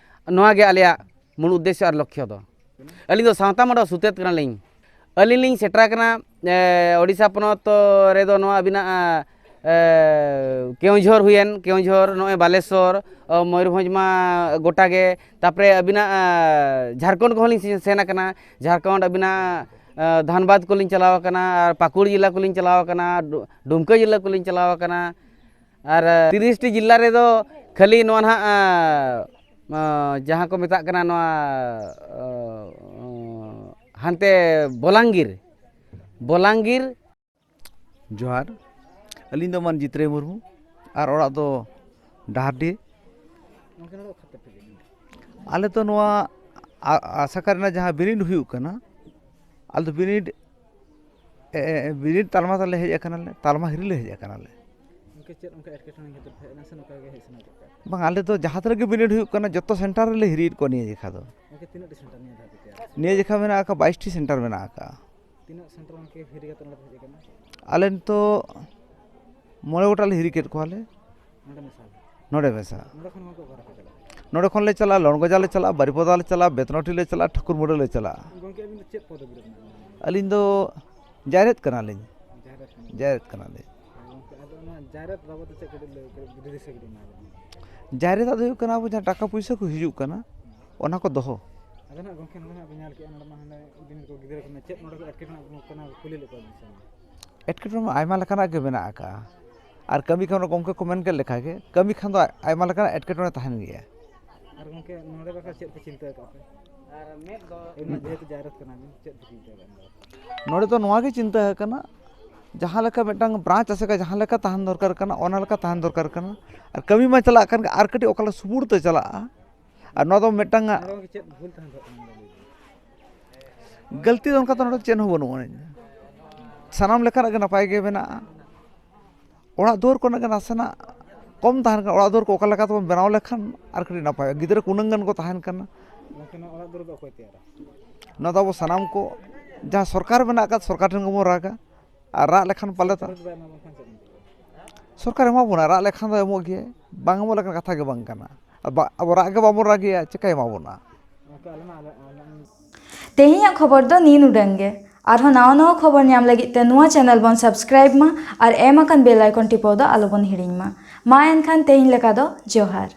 ᱱᱚᱣᱟ ᱜᱮ ᱟᱞᱮᱭᱟᱜ ᱢᱩᱲ ᱩᱫᱽᱫᱮᱥᱥᱚ ᱟᱨ ᱞᱚᱠᱠᱷᱚ ᱫᱚ᱾ ᱟᱹᱞᱤᱧ ᱫᱚ ᱥᱟᱶᱛᱟ ᱢᱟᱰᱣᱟ ᱥᱩᱛᱨᱮᱛ ᱠᱟᱱᱟᱞᱤᱧ᱾ ᱟᱹᱞᱤᱧ ᱞᱤᱧ ᱥᱮᱴᱮᱨ ᱟᱠᱟᱱᱟ, ᱮ, ᱳᱰᱤᱥᱟ ᱯᱚᱱᱚᱛ ᱨᱮᱫᱚ ᱱᱚᱣᱟ ᱟᱹᱵᱤᱱᱟᱜ, ᱮ, ᱠᱮᱣᱚᱱᱡᱷᱚᱨ ᱦᱩᱭᱮᱱ, ᱠᱮᱣᱚᱱᱡᱷᱚᱨ, ᱱᱚᱜᱼᱚᱭ ᱵᱟᱞᱮᱥᱚᱨ, ᱚ, ᱢᱚᱭᱩᱨᱵᱷᱚᱸᱡᱽ ᱢᱟ ᱜᱚᱴᱟ ᱜᱮ, ᱛᱟᱯᱚᱨᱮ ᱟᱹᱵᱤᱱᱟᱜ, ᱮ, ᱡᱷᱟᱲᱠᱷᱚᱸᱰ ᱠᱚᱦᱚᱸ ᱞᱤᱧ ᱥᱮᱱ ᱟᱠᱟᱱᱟ, ᱡᱷᱟᱲᱠᱷᱚᱸᱰ ᱟᱹᱵᱤᱱᱟᱜ, ᱮ, ᱫᱷᱟᱱᱵᱟᱫᱽ ᱠᱚᱞᱤᱧ ᱪᱟᱞᱟᱣ ᱟᱠᱟᱱᱟ, ᱟᱨ ᱯᱟᱹᱠᱩᱲ ᱡᱮᱞᱟ ᱠᱚᱞᱤᱧ ᱪᱟᱞᱟᱣ ᱟᱠᱟᱱᱟ, ᱰᱩ-, ᱰᱩᱢᱠᱟᱹ ᱡᱮᱞᱟ ᱠᱚᱞᱤᱧ ᱪᱟᱞᱟᱣ ᱟᱠᱟᱱᱟ, ᱟᱨ, ᱟᱨ ᱛᱤᱨᱤᱥ ᱴᱤ ᱡᱮᱞᱟ ᱨᱮᱫᱚ ᱠᱷᱟᱹᱞᱤ ᱱᱚᱣᱟ ᱱᱟᱦᱟᱜ, ᱟᱸ, ᱟᱸ, ᱡᱟᱦᱟᱸ ᱠᱚ ᱢᱮᱛᱟᱜ ᱠᱟᱱᱟ ᱱᱚᱣᱟ, ᱟᱸ, ᱦᱟᱱᱛᱮ ᱵᱚᱞᱟᱝᱜᱤᱨ, ᱵᱚᱞᱟᱝᱜᱤᱨ᱾ ᱡᱚᱦᱟᱨ, ᱟᱹᱞᱤᱧ ᱫᱚ ᱢᱟᱱ ᱡᱤᱛᱨᱟᱹᱭ ᱢᱩᱨᱢᱩ ᱟᱨ ᱚᱲᱟᱜ ᱫᱚ ᱰᱟᱦᱟᱨᱰᱤ᱾ ᱟᱞᱮ ᱫᱚ ᱱᱚᱣᱟ ᱟ-, ᱟᱥᱟᱠᱟ ᱨᱮᱱᱟᱜ ᱡᱟᱦᱟᱸ ᱵᱤᱱᱤᱰ ᱦᱩᱭᱩᱜ ᱠᱟᱱᱟ, ᱟᱞᱮ ᱫᱚ ᱵᱤᱱᱤᱰ ᱮ, ᱮ, ᱵᱤᱱᱤᱰ ᱛᱟᱞᱢᱟ ᱛᱟᱞᱮ ᱦᱮᱡ ᱟᱠᱟᱱᱟᱞᱮ, ᱛᱟᱞᱢᱟ ᱦᱤᱨᱤ ᱞᱮ ᱦᱮᱡ ᱟᱠᱟᱱᱟᱞᱮ᱾ ᱜᱚᱢᱠᱮ, ᱪᱮᱫ ᱚᱱᱠᱟ ᱮᱴᱠᱮᱴᱚᱬᱮ ᱠᱷᱟᱹᱛᱤᱨ ᱯᱮ ᱦᱮᱡ ᱮᱱᱟ ᱥᱮ ᱱᱚᱝᱠᱟ ᱜᱮ ᱦᱮᱡ ᱥᱟᱱᱟ ᱠᱮᱫ ᱯᱮᱭᱟ? ᱵᱟᱝ, ᱟᱞᱮ ᱫᱚ ᱡᱟᱦᱟᱸ ᱛᱤᱱᱟᱹᱜ ᱜᱮ ᱵᱤᱱᱤᱰ ᱦᱩᱭᱩᱜ ᱠᱟᱱᱟ, ᱡᱚᱛᱚ ᱥᱮᱱᱴᱟᱨ ᱨᱮᱞᱮ ᱦᱤᱨᱤᱭᱮᱫ ᱠᱚᱣᱟ ᱱᱤᱭᱟᱹ ᱡᱮᱠᱷᱟ ᱫᱚ᱾ ᱜᱚᱢᱠᱮ, ᱛᱤᱱᱟᱹᱜ ᱴᱤ ᱥᱮᱱᱴᱟᱨ ᱱᱤᱭᱟᱹ ᱫᱷᱟᱣ ᱯᱮ ᱛᱮᱭᱟᱨ? ᱱᱤᱭᱟᱹ ᱡᱮᱠᱷᱟ ᱢᱮᱱᱟᱜ ᱟᱠᱟᱫ ᱵᱟᱭᱤᱥ ᱴᱤ ᱥᱮᱱᱴᱟᱨ ᱢᱮᱱᱟᱜ ᱟᱠᱟᱫᱼᱟ᱾ ᱛᱤᱱᱟᱹᱜ ᱥᱮᱱᱴᱟᱨ ᱜᱚᱢᱠᱮ ᱦᱤᱨᱤ ᱠᱟᱛᱮ ᱱᱚᱰᱮ ᱯᱮ ᱦᱮᱡ ᱟᱠᱟᱱᱟ? ᱟᱞᱮ ᱱᱤᱛᱚᱜ ᱢᱚᱬᱮ ᱜᱚᱴᱟᱝ ᱞᱮ ᱦᱤᱨᱤ ᱠᱮᱫ ᱠᱚᱣᱟᱞᱮ᱾ ᱱᱚᱰᱮ ᱢᱮᱥᱟ? ᱱᱚᱰᱮ ᱢᱮᱥᱟ᱾ ᱱᱚᱰᱮ ᱠᱷᱚᱱ ᱜᱚᱢᱠᱮ ᱚᱠᱟ ᱨᱮᱯᱮ ᱪᱟᱞᱟᱜᱼᱟ? ᱱᱚᱰᱮ ᱠᱷᱚᱱ ᱞᱮ ᱪᱟᱞᱟᱜᱼᱟ, ᱞᱚᱲᱜᱚᱡᱟ ᱞᱮ ᱪᱟᱞᱟᱜᱼᱟ, ᱵᱟᱨᱤᱯᱚᱫᱟ ᱞᱮ ᱪᱟᱞᱟᱜᱼᱟ, ᱵᱮᱛᱱᱚᱴᱤ ᱞᱮ ᱪᱟᱞᱟᱜᱼᱟ, ᱴᱷᱟᱹᱠᱩᱨ ᱢᱩᱰᱟᱹ ᱞᱮ ᱪᱟᱞᱟᱜᱼᱟ᱾ ᱜᱚᱢᱠᱮ, ᱟᱹᱵᱤᱱ ᱫᱚ ᱪᱮᱫ ᱯᱚᱫᱚᱵᱤ ᱨᱮ ᱢᱮᱱᱟᱜ ᱵᱤᱱᱟ? ᱟᱹᱞᱤᱧ ᱫᱚ ᱡᱟᱭᱨᱮᱫ ᱠᱟᱱᱟᱞᱤᱧ᱾ ᱡᱟᱭᱨᱮᱫ ᱠᱟᱱᱟ᱾ ᱡᱟᱭᱨᱮᱫ ᱠᱟᱱᱟᱞᱤᱧ᱾ ᱦᱮᱸ ᱜᱚᱢᱠᱮ, ᱟᱫᱚ ᱚᱱᱟ ᱡᱟᱭᱨᱮᱫ ᱵᱟᱵᱚᱫ ᱛᱮ ᱪᱮᱫ ᱠᱟᱹᱴᱤᱡ ᱞᱟᱹᱭ, ᱠᱟᱹᱴᱤᱡ ᱡᱩᱫᱤ ᱫᱤᱥᱟᱹ ᱠᱟᱹᱴᱤᱡ ᱮᱢᱟ ᱵᱤᱱ᱾ ᱡᱟᱭᱨᱮᱫ ᱫᱚ ᱦᱩᱭᱩᱜ ᱠᱟᱱᱟ, ᱟᱵᱚ ᱡᱟᱦᱟᱸ ᱴᱟᱠᱟ ᱯᱩᱭᱥᱟᱹ ᱠᱚ ᱦᱤᱡᱩᱜ ᱠᱟᱱᱟ, ᱚᱱᱟ ᱠᱚ ᱫᱚᱦᱚ᱾ ᱟᱫᱚ ᱱᱟᱜ ᱜᱚᱢᱠᱮ, ᱱᱚᱰᱮ ᱱᱟᱜ ᱵᱤᱱ ᱧᱮᱞ ᱠᱮᱜᱼᱟ, ᱱᱚᱰᱮ ᱢᱟ ᱦᱟᱸᱰᱮ ᱫᱤᱱ ᱠᱚ ᱜᱤᱫᱽᱨᱟᱹ ᱠᱚ ᱪᱮᱫ ᱱᱚᱰᱮ ᱠᱚ ᱮᱴᱠᱮᱴᱚᱬᱮ ᱠᱚ ᱠᱟᱱᱟ, ᱠᱩᱞᱤ ᱞᱮᱫ ᱠᱚᱣᱟ ᱵᱤᱱ ᱥᱮ ᱵᱟᱝ? ᱮᱴᱠᱮᱴᱚᱬᱮ ᱢᱟ ᱟᱭᱢᱟ ᱞᱮᱠᱟᱱᱟᱜ ᱜᱮ ᱢᱮᱱᱟᱜ ᱟᱠᱟᱜᱼᱟ᱾ ᱟᱨ ᱠᱟᱹᱢᱤ ᱠᱷᱟᱱ ᱜᱚᱢᱠᱮ ᱠᱚ ᱢᱮᱱ ᱠᱮᱫ ᱞᱮᱠᱟ ᱜᱮ, ᱠᱟᱹᱢᱤ ᱠᱷᱟᱱ ᱫᱚ ᱟᱭᱢᱟ ᱞᱮᱠᱟᱱᱟᱜ ᱮᱴᱠᱮᱴᱚᱬᱮ ᱛᱟᱦᱮᱱ ᱜᱮᱭᱟ᱾ ᱟᱨ ᱜᱚᱢᱠᱮ, ᱱᱚᱰᱮ ᱵᱟᱠᱷᱨᱟ ᱪᱮᱫ ᱯᱮ ᱪᱤᱱᱛᱟᱹ ᱟᱠᱟᱫ ᱯᱮ? ᱮᱢᱱᱤ ᱡᱮᱦᱮᱛᱩ ᱡᱟᱭᱨᱟᱛ ᱠᱟᱱᱟ ᱵᱤᱱ, ᱪᱮᱫ ᱯᱮ ᱪᱤᱱᱛᱟᱹ ᱟᱠᱟᱫ ᱱᱚᱰᱮ ᱫᱚ ᱱᱚᱣᱟ ᱜᱮ ᱪᱤᱱᱛᱟᱹ ᱟᱠᱟᱱᱟ, ᱡᱟᱦᱟᱸ ᱞᱮᱠᱟ ᱢᱤᱫᱴᱟᱝ ᱵᱨᱟᱧᱪ ᱟᱥᱮᱠᱟ ᱡᱟᱦᱟᱸ ᱞᱮᱠᱟ ᱛᱟᱦᱮᱱ ᱫᱚᱨᱠᱟᱨ ᱠᱟᱱᱟ, ᱚᱱᱟ ᱞᱮᱠᱟ ᱛᱟᱦᱮᱱ ᱫᱚᱨᱠᱟᱨ ᱠᱟᱱᱟ᱾ ᱟᱨ ᱠᱟᱹᱢᱤ ᱢᱟ ᱪᱟᱞᱟᱜ ᱠᱟᱱ ᱜᱮ, ᱟᱨ ᱠᱟᱹᱴᱤᱡ ᱚᱠᱟ ᱞᱮᱠᱟ ᱥᱩᱜᱩᱲ ᱛᱮ ᱪᱟᱞᱟᱜᱼᱟ᱾ ᱟᱨ ᱱᱚᱣᱟ ᱫᱚ ᱢᱤᱫᱴᱟᱝ ᱱᱚᱰᱮ ᱜᱚᱢᱠᱮ ᱪᱮᱫ ᱵᱷᱩᱞ ᱛᱟᱦᱮᱱ ᱛᱟᱵᱚᱱᱟ? ᱜᱟᱹᱞᱛᱤ ᱫᱚ ᱚᱱᱠᱟ ᱫᱚ ᱱᱚᱰᱮ ᱪᱮᱫ ᱦᱚᱸ ᱵᱟᱹᱱᱩᱜ ᱟᱹᱱᱤᱡ᱾ ᱥᱟᱱᱟᱢ ᱞᱮᱠᱟᱱᱟᱜ ᱜᱮ ᱱᱟᱯᱟᱭ ᱜᱮ ᱢᱮᱱᱟᱜᱼᱟ᱾ ᱚᱲᱟᱜ ᱫᱩᱣᱟᱹᱨ ᱠᱚᱨᱮᱱᱟᱜ ᱜᱮ ᱱᱟᱥᱮᱱᱟᱜ ᱠᱚᱢ ᱛᱟᱦᱮᱱ ᱠᱟᱱᱟ᱾ ᱚᱲᱟᱜ ᱫᱩᱣᱟᱹᱨ ᱠᱚ ᱚᱠᱟ ᱞᱮᱠᱟ ᱛᱮᱵᱚᱱ ᱵᱮᱱᱟᱣ ᱞᱮᱠᱷᱟᱱ ᱟᱨ ᱠᱟᱹᱴᱤᱡ ᱱᱟᱯᱟᱭᱚᱜᱼᱟ᱾ ᱜᱤᱫᱽᱨᱟᱹ ᱠᱚ ᱩᱱᱟᱹᱜ ᱜᱟᱱ ᱠᱚ ᱛᱟᱦᱮᱱ ᱠᱟᱱᱟ᱾ ᱜᱚᱢᱠᱮ, ᱱᱚᱣᱟ ᱚᱲᱟᱜ ᱫᱩᱣᱟᱹᱨ ᱫᱚ ᱚᱠᱚᱭ ᱛᱮᱭᱟᱨᱟ? ᱱᱚᱣᱟ ᱫᱚ ᱟᱵᱚ ᱥᱟᱱᱟᱢ ᱠᱚ, ᱡᱟᱦᱟᱸ ᱥᱚᱨᱠᱟᱨ ᱢᱮᱱᱟᱜ ᱟᱠᱟᱫ, ᱥᱚᱨᱠᱟᱨ ᱴᱷᱮᱱ ᱜᱮᱵᱚᱱ ᱨᱟᱜᱟ᱾ ᱟᱨ ᱨᱟᱜ ᱞᱮᱠᱷᱟᱱ ᱯᱟᱞᱮ ᱛᱚ ᱥᱚᱨᱠᱟᱨ ᱡᱩᱫᱤ ᱵᱟᱭ ᱮᱢᱟ ᱵᱚᱱ ᱠᱷᱟᱱ ᱪᱮᱫ ᱵᱚᱱ ᱪᱤᱠᱟᱹᱭᱟ? ᱥᱚᱨᱠᱟᱨ ᱮᱢᱟ ᱵᱚᱱᱟ, ᱨᱟᱜ ᱞᱮᱠᱷᱟᱱ ᱫᱚ ᱮᱢᱚᱜ ᱜᱮᱭᱟᱭ, ᱵᱟᱝ ᱮᱢᱚᱜ ᱞᱮᱠᱟᱱ ᱠᱟᱛᱷᱟ ᱜᱮ ᱵᱟᱝ ᱠᱟᱱᱟ᱾ ᱟᱵ-, ᱟᱵᱚ ᱨᱟᱜ ᱜᱮ ᱵᱟᱵᱚᱱ ᱨᱟᱜᱮᱭᱟ, ᱪᱤᱠᱟᱹᱭ ᱮᱢᱟ ᱵᱚᱱᱟ? ᱜᱚᱢᱠᱮ, ᱟᱞᱮ ᱢᱟ ᱟᱞᱮ, ᱟᱞᱮ ᱛᱮᱦᱮᱧᱟᱜ ᱠᱷᱚᱵᱚᱨ ᱫᱚ ᱱᱤᱱ ᱩᱰᱟᱹᱝ ᱜᱮ᱾ ᱟᱨᱦᱚᱸ ᱱᱟᱣᱟ ᱱᱟᱣᱟ ᱠᱷᱚᱵᱚᱨ ᱧᱟᱢ ᱞᱟᱹᱜᱤᱫ ᱛᱮ ᱱᱚᱣᱟ ᱪᱮᱱᱮᱞ ᱵᱚᱱ ᱥᱟᱵᱥᱠᱨᱟᱭᱤᱵ ᱢᱟ ᱟᱨ ᱮᱢ ᱟᱠᱟᱱ ᱵᱮᱞ ᱟᱭᱠᱚᱱ ᱴᱤᱯᱟᱹᱣ ᱫᱚ ᱟᱞᱚ ᱵᱚᱱ ᱦᱤᱲᱤᱧ ᱢᱟ᱾ ᱢᱟ ᱮᱱᱠᱷᱟᱱ ᱛᱮᱦᱮᱧ ᱞᱮᱠᱟ ᱫᱚ ᱡᱚᱦᱟᱨ᱾